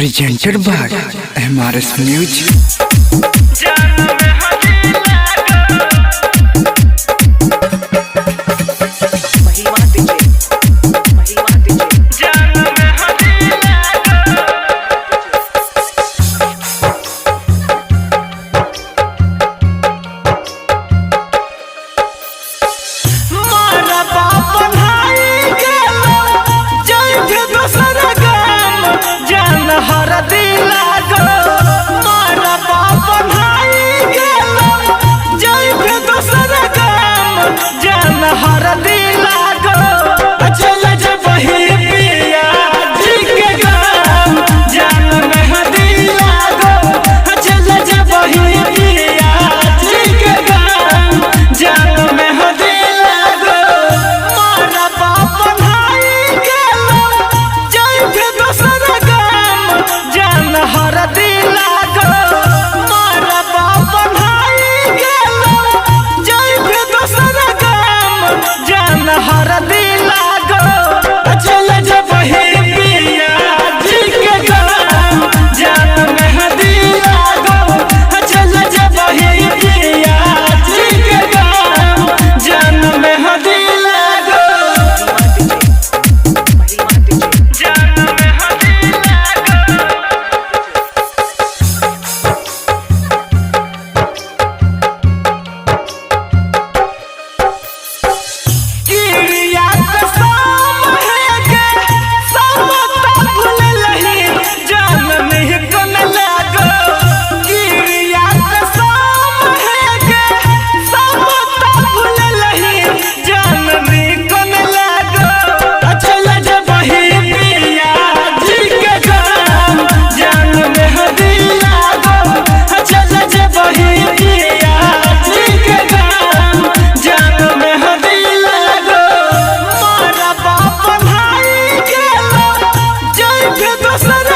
Presented by MRS Music. Mahima DJ, Mahima DJ. मारा बाप भाई गेलो जइठे दोसर गाम जान हर लागो। मारा बाप भाई गेलो जइठे दोसर गाम जान हर लागो। चल जबही पिया जी के गाम जान मेहदी लागो। चल जबही पिया जी के गाम जान मेहदी लागो। मारा बाप भाई गेलो जइठे दोसर गाम जान हरदी लागो। मारा बाप भाई गेलो जइठे दोसर गाम जान हरदी लागो। चल जबही पिया जी के गाम जान मेहदी लागो। चल जबही पिया जी के गाम जान मेहदी लागो। Mahima DJ, Mahima DJ. किरिया कसम है के सब भूल लही जान नहीं कोन लागो। किरिया कसम है के सब भूल लही जान नहीं कोन लागो। चल जबही पिया जी के गाम जान मेहदी लागो। चल जबही पिया जी के गाम जान मेहदी लागो। मारा बाप भाई गेलो जइठे दोसर